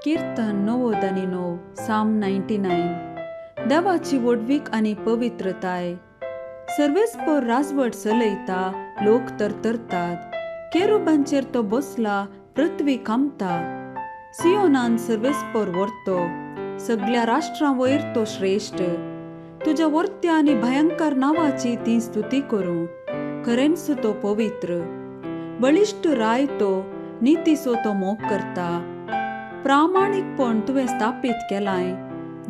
कीर्तन 99, साम 99. देवाची व्हडवीक आनी पवित्रताय. सर्वेस्पर राजवट चलयता, लोक तरतरतात. केरुबांचेर तो बसला, पृथ्वी कामता. सियोनान सर्वेस्पर व्हरतो, सगल्या राष्ट्रां वयर तो श्रेश्ठ. तुज्या वर्त्या आनी भयंकर नांवाची ती स्तुती करूं, खरेंच तो पवित्र. बळिश्ट राय तो, नितीचो तो मोग करता. प्रामाणीकपण तुवें स्थापीत केलाय,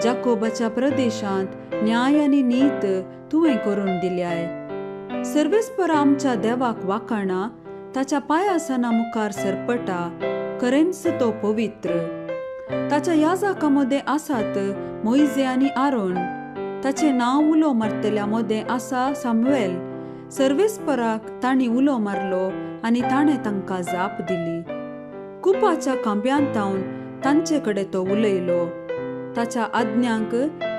जाकोबाच्या प्रदेशांत न्याय आनी नीत तुवें करून दिल्याय. सर्वेस्पर आमच्या देवाक वाखाणा, ताच्या पांयासना मुखार सरपटा, खरेंच तो पवित्र. ताच्या याजाका मदें आसात मोयजे आनी आरोन, ताचें नांव उलो मारतल्या मदें आसा सामुएल. सर्वेस्पराक तांणी उलो मारलो आनी ताणें तांकां जाप दिली. कुपाच्या खांब्यांत तांचे कडेन तो उलयलो. ताच्या आज्ञांक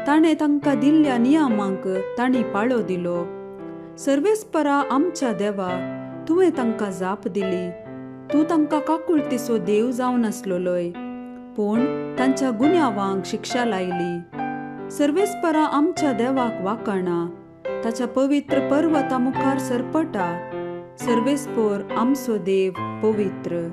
ताणें तांकां दिल्ल्या नियमांक तांणी पाळो दिलो. सर्वेस्परा आमच्या देवा, तुवें तांकां जाप दिली. तूं तांकां काकुळतीचो देव जावन आसलेलोय, पूण तांच्या गुन्यांवांक शिक्षा लायली. सर्वेस्परा आमच्या देवाक वाखाणा, ताच्या पवित्र पर्वता मुखार सरपटा. सर्वेस्पर आमचो देव पवित्र.